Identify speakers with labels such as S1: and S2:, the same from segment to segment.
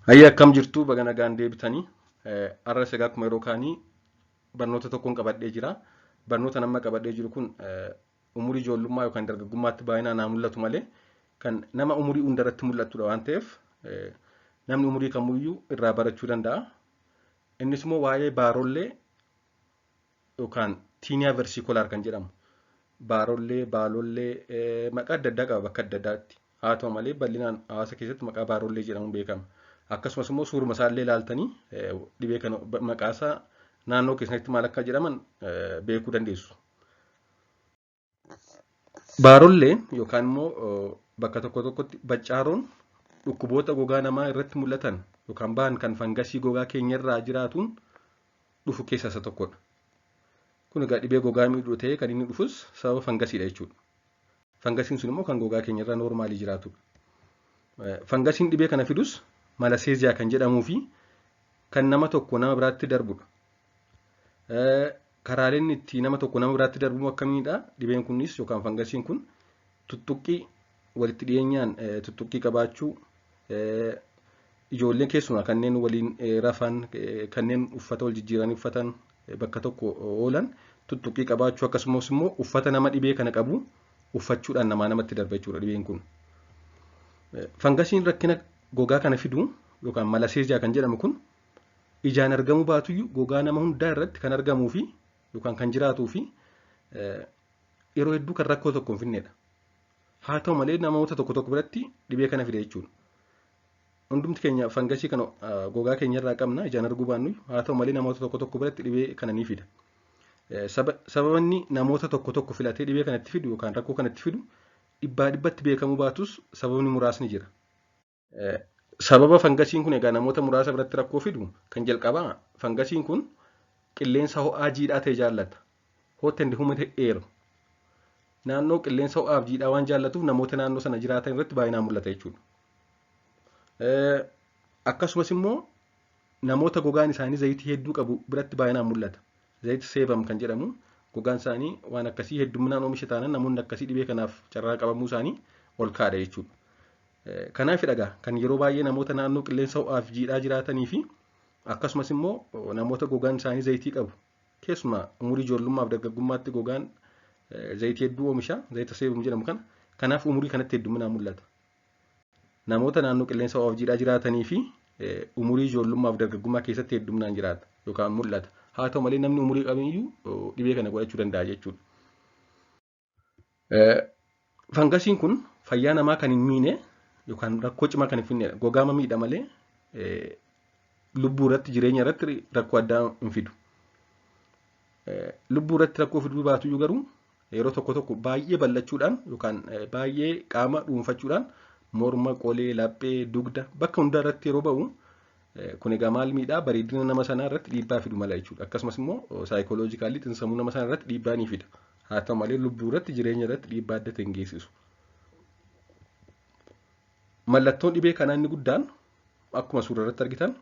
S1: Hayya akkam jirtu baga nagaan deebitanii har'a egaa akkuma yeroo kaanii barnoota tokkoon qabadhee jira. Barnoota nama qabadhee jiru kun umurii ijoollummaa yookaan dargaggummaatti baay'inaan haa mul'atu malee kan nama umurii hundarratti mul'atudha waan ta'eef namni umurii kamiyyuu irraa barachuu danda'a. Innis immoo waa'ee baarollee yookaan tiiniyaa versiikolaar kan jedhamu. Baarollee, baalollee maqaa adda addaa qaba bakka adda addaatti. Haa ta'u malee bal'inaan hawaasa keessatti maqaa baarollee jedhamuun beekama. Akkasumas immoo suuruma isaallee ilaaltanii dhibee kana maqaa isaa naannoo keessanitti maal akka jedhaman beekuu dandeessu. Baarolleen yookaan immoo bakka tokko tokkotti baccaaroon dhukkuboota gogaa namaa irratti mul'atan yookaan bahan kan fangasii gogaa keenyarraa jiraatuun dhufu keessaa isa tokkodha. Kun egaa dhibee gogaa miidhuu ta'ee kan inni dhufus sababa fangasiidha jechuudha. Fangasiin sun immoo kan gogaa keenyarraa noormaalii jiraatudha. Fangasiin dhibee kana fidus malaseeziyaa kan jedhamuu fi kan nama tokko nama biraatti darbudha. Karaaleen itti nama tokko nama biraatti darbu akkamiidha? Dhibeen kunis yookaan fangasiin kun tuttuqqii walitti dhiyeenyaan tuttuqqii qabaachuu, ijoolleen keessumaa kanneen waliin rafan, kanneen uffata wal jijjiiranii uffatan bakka tokko oolan tuttuqqii qabaachuu, akkasumas immoo uffata nama dhibee kana qabu uffachuudhaan namaa namatti darba jechuudha dhibeen kun. Fangasiin rakkina gogaa kana fidu yookaan malaseeziyaa kan jedhamu kun ijaan argamuu baatuyyuu gogaa nama hundaa irratti kan argamuu fi yookaan kan jiraatuu fi yeroo hedduu kan rakkoo tokko hin fidnedha. Haa ta'u malee namoota tokko tokko biratti dhibee kana fida jechuudha. Hundumti keenya fangasii kana gogaa keenya irraa qabna ijaan arguu baannu, haa ta'u malee namoota tokko tokko biratti dhibee kana ni fida. Sababni namoota tokko tokko filatee dhibee kanatti fidu yookaan rakkoo kanatti fidu dhibbaa dhibbatti beekamuu baatus sababni muraasni jira. Sababa fangasiin kun egaa namoota muraasa biratti rakkoo fidu kan jalqabaa fangasiin kun qilleensa ho'aa jiidhaa ta'e jaallata. Hot and humid air. Naannoo qilleensa ho'aaf jiidhaa waan jaallatuuf namoota naannoo sana jiraatan irratti baay'inaan mul'ata jechuudha. Akkasumas immoo namoota gogaan isaanii zayitii hedduu qabu biratti baay'inaan mul'ata. Zayit sebum kan jedhamu gogaan isaanii waan akkasii hedduminaan oomisha taanaan namoonni akkasii dhibee kanaaf carraa qabamuu isaanii ol kaadha jechuudha. Kanaaf egaa kan yeroo baay'ee namoota naannoo qilleensa ho'aaf jiidhaa jiraatanii fi akkasumas immoo namoota gogaan isaanii zayitii qabu keessumaa umurii ijoollummaaf dargaggummaatti gogaan zayitii hedduu oomisha zayita sebum jedhamu kana kanaaf umurii kanatti hedduminaan mul'ata. Namoota naannoo qilleensa ho'aaf jiidhaa jiraatanii fi umurii ijoollummaaf dargaggummaa keessatti hedduminaan jiraata yookaan mul'ata. Haa ta'u malee namni umurii qabiyyuu dhibee kana godhachuu danda'a jechuudha. Fangasiin kun fayyaa namaa kan hin miine yookaan rakkoo cimaa kan hin fidnedha. Gogaa miidha malee lubbuu irratti jireenya irratti rakkoo addaa hin fidu. Lubbuu irratti rakkoo fiduu baatuyyuu garuu yeroo tokko tokko baay'ee bal'achuudhaan yookaan baay'ee qaama dhuunfachuudhaan morma, qolee, laphee, dugda bakka hundaa irratti yeroo ba'u kun egaa maal miidhaa bareedina nama sanaa irratti dhiibbaa fidu mala jechuudha. Akkasumas immoo saayikooloojikaalii xiinsammuu nama sanaa irratti dhiibbaa ni fida. Haa ta'u malee lubbuu irratti jireenya irratti dhiibbaa adda ta'e hin geessisu. Mallattoon dhibee kanaa inni guddaan akkuma suura irratti argitan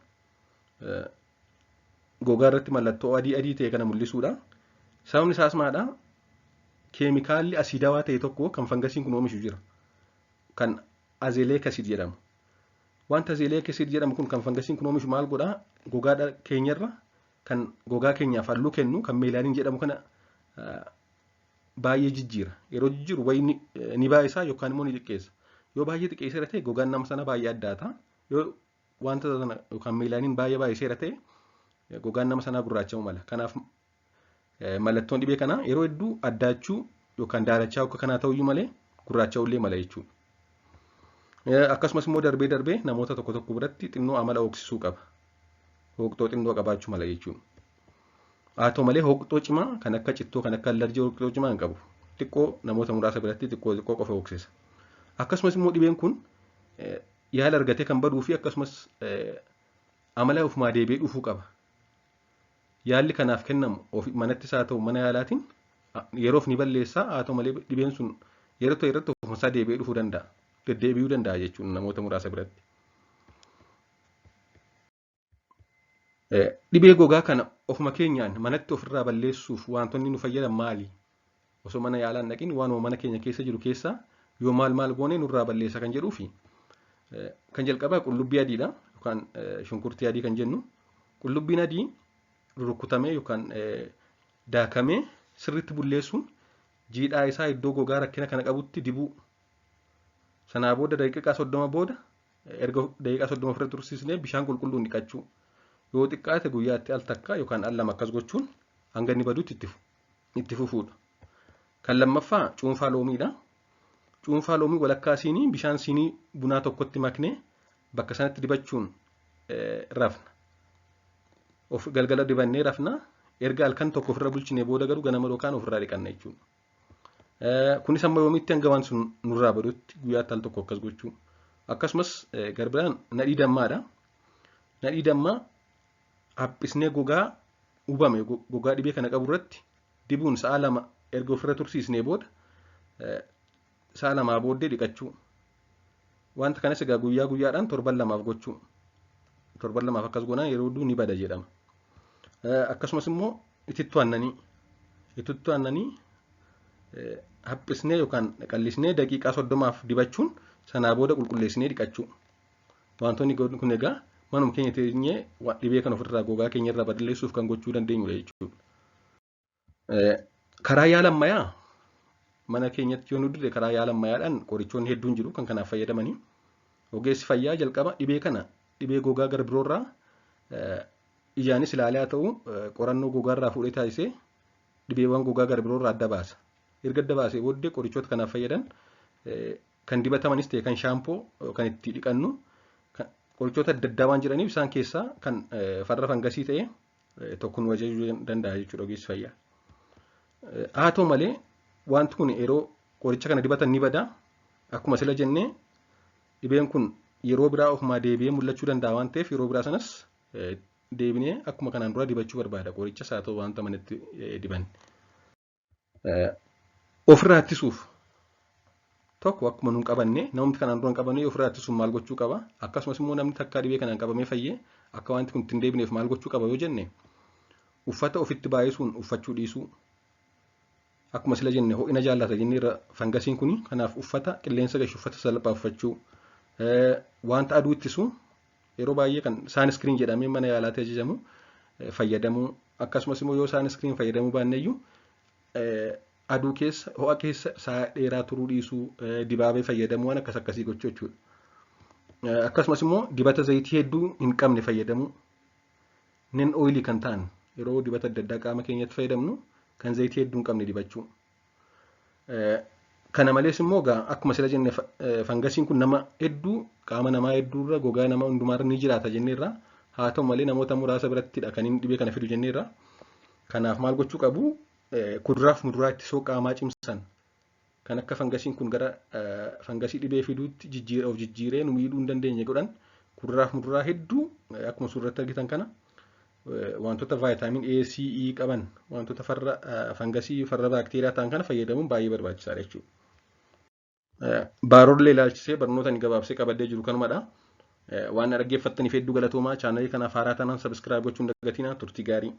S1: gogaa irratti mallattoo adii adii ta'e kana mul'isuudha. Sababni isaas maadha? Keemikaalli asiidawaa ta'e tokko kan fangasiin kun oomishu jira. Kan azeeleek asiid jedhamu. Wanta azeeleek asiid jedhamu kun kan fangasiin kun oomishu maal godhaa? Gogaa keenyarra kan gogaa keenyaaf halluu kennu kan meelaaniin jedhamu kana baay'ee jijjiira. Yeroo jijjiiru wayii ni baay'isaa yookaan immoo ni xiqqeessa. Yoo baay'ee xiqqeesseera ta'e gogaan nama sana baay'ee addaata. Yoo wanta sana yookaan meelaaniin baay'ee baay'iseera ta'e gogaan nama sanaa gurraacha'uu mala. Kanaaf mallattoon dhibee kanaa yeroo hedduu addaachuu yookaan daalachaa akka kanaa ta'uyyuu malee gurraacha'uu illee mala jechuudha. Akkasumas immoo darbee darbee namoota tokko tokko biratti xinnoo amala hooqsisuu qaba. Hooqxoo xinnoo qabaachuu mala jechuudha. Haa ta'u malee hooqxoo cimaa kan akka cittoo kan akka allerjii hooqxoo cimaa hin qabu. Xiqqoo namoota muraasa biratti xiqqoo xiqqoo qofa hooqsisa. Akkasumas immoo dhibeen kun yaala argatee kan baduu fi akkasumas amala ofumaa deebi'ee dhufuu qaba. Yaalli kanaaf kennamu manattis haa ta'u mana yaalaatiin yeroof ni balleessaa, haa ta'u malee dhibeen sun yeroo ta'e irratti ofuma isaa deebi'ee dhufuu danda'a. Deddeebi'uu danda'a jechuudha namoota muraasa biratti. Dhibee gogaa kana ofuma keenyaan manatti ofirraa balleessuuf wantoonni nu fayyadan maali? Osoo mana yaalaa hin dhaqin waanuma mana keenya keessa jiru keessaa yoo maal maal goone nurraa balleessa kan jedhuu fi kan jalqabaa qullubbii adiidha yookaan shunkurtii adii kan jennu. Qullubbiin adii rurrukkutamee yookaan daakamee sirriitti bulleessuun jiidhaa isaa iddoo gogaa rakkina kana qabutti dibuu. Sanaa booda daqiiqaa 30 booda, erga daqiiqaa 30 ofirra tursiisnee, bishaan qulqulluun dhiqachuu. Yoo xiqqaate guyyaatti al takka yookaan al lama akkas gochuun hanga inni badutti itti fufuudha. Kan lammaffaa cuunfaa loomiidha. Cuunfaa loomii walakkaa siinii bishaan siinii bunaa tokkotti maknee bakka sanatti dibachuun rafna. Of galgala dibannee rafna. Erga halkan tokko ofirra bulchinee booda garuu ganama yookaan ofirraa dhiqanna jechuudha. Kunis amma yoomitti? Hanga waan sun nurraa badutti guyyaatti al tokko akkas gochuu. Akkasumas garbiraan nadhii dammaadha. Nadhii dammaa haphisnee gogaa hubame, gogaa dhibee kana qabu irratti dibuun sa'a 2 erga ofirra tursiisnee booda, sa'a 2 booddee dhiqachuu. Wanta kanas egaa guyyaa guyyaadhaan torban 2f gochuu. Torban 2f akkas goonaan yeroo hedduu ni bada jedhama. Akkasumas immoo itittuu aannanii. Itittuu aannanii haphisnee yookaan qallisnee daqiiqaa 30f dibachuun sanaa booda qulqulleessinee dhiqachuu. Wantoonni kun egaa manuma keenya teenyee dhibee kan ofirraa, gogaa keenya irraa balleessuuf kan gochuu dandeenyudha jechuudha. Karaa yaala ammayyaa mana keenyatti yoo nu dide, karaa yaala ammayyaadhaan qorichoonni hedduun jiru kan kanaaf fayyadamanii. Ogeessi fayyaa jalqaba dhibee kana dhibee gogaa gara biroorraa ijaanis ilaalee haa ta'u, qorannoo gogaarraa fuudhee taasisee dhibeewwan gogaa gara biroorraa adda baasa. Erga adda baasee booddee qorichoota kanaaf fayyadan, kan dibatamanis ta'e kan shaampoo kan itti dhiqannu, qorichoota adda addaa waan jiraniif, isaan keessaa kan farra fangasii ta'e tokko nu ajajuu danda'a jechuudha ogeessi fayyaa. Haa ta'u malee, wanti kun yeroo qoricha kana dibatan ni bada. Akkuma sila jennee, dhibeen kun yeroo biraa ofumaa deebi'ee mul'achuu danda'a waan ta'eef, yeroo biraa sanas deebinee akkuma kanaan dura dibachuu barbaada qoricha isaa ta'u wanta manatti diban. Ofirraa ittisuuf, tokko, akkuma nuun qabanne, namni kanaan dura hin qabanne ofirraa ittisuuf maal gochuu qaba? Akkasumas immoo namni takkaa dhibee kanaan qabamee fayyee akka wanti kun ittiin deebineef maal gochuu qaba yoo jenne, uffata ofitti baay'isuun uffachuu dhiisuu. Akkuma sila jenne, ho'ina jaallata jennee irra fangasiin kuni. Kanaaf uffata qilleensa gashu, uffata salphaa uffachuu, wanta aduu ittisu yeroo baay'ee kan sunscreen jedhamee mana yaalaatti ajajamu fayyadamuu. Akkasumas immoo yoo sunscreen fayyadamuu baanneyyuu aduu keessa, ho'a keessa sa'a dheeraa turuu dhiisuu, dibaabee fayyadamuu, waan akkas akkasii gochuu jechuudha. Akkasumas immoo dibata zayitii hedduu hin qabne fayyadamuu. Non oily kan ta'an, yeroo dibata adda addaa qaama keenyatti fayyadamnu kan zayitii hedduu hin qabne dibachuu. Kana malees immoo egaa akkuma sila jenne, fangasiin kun nama hedduu, qaama namaa hedduurra, gogaa nama hundumaarra ni jiraata jenneerra. Haa ta'u malee, namoota muraasa birattidha kan inni dhibee kana fidu jenneerra. Kanaaf maal gochuu qabu? Kuduraaf muduraa ittisoo qaamaa cimsan, kan akka fangasiin kun gara fangasii dhibee fiduutti jijjiira of jijjiiree nu miidhuu hin dandeenye godhan, kuduraaf muduraa hedduu akkuma suurratti argitan kana, wantoota vitamin A, C, E qaban, wantoota farra fangasii, farra baakteeriyaa ta'an kana fayyadamuun baay'ee barbaachisaadha jechuudha. Baarollee ilaalchisee barnoota inni gabaabsee qabadee jiru kanumadha. Waan dhaggeeffattaniif hedduu galatoomaa. Chaanalii kanaaf haaraa taanaan subscribe gochuun dagatinaa. Turtii gaarii.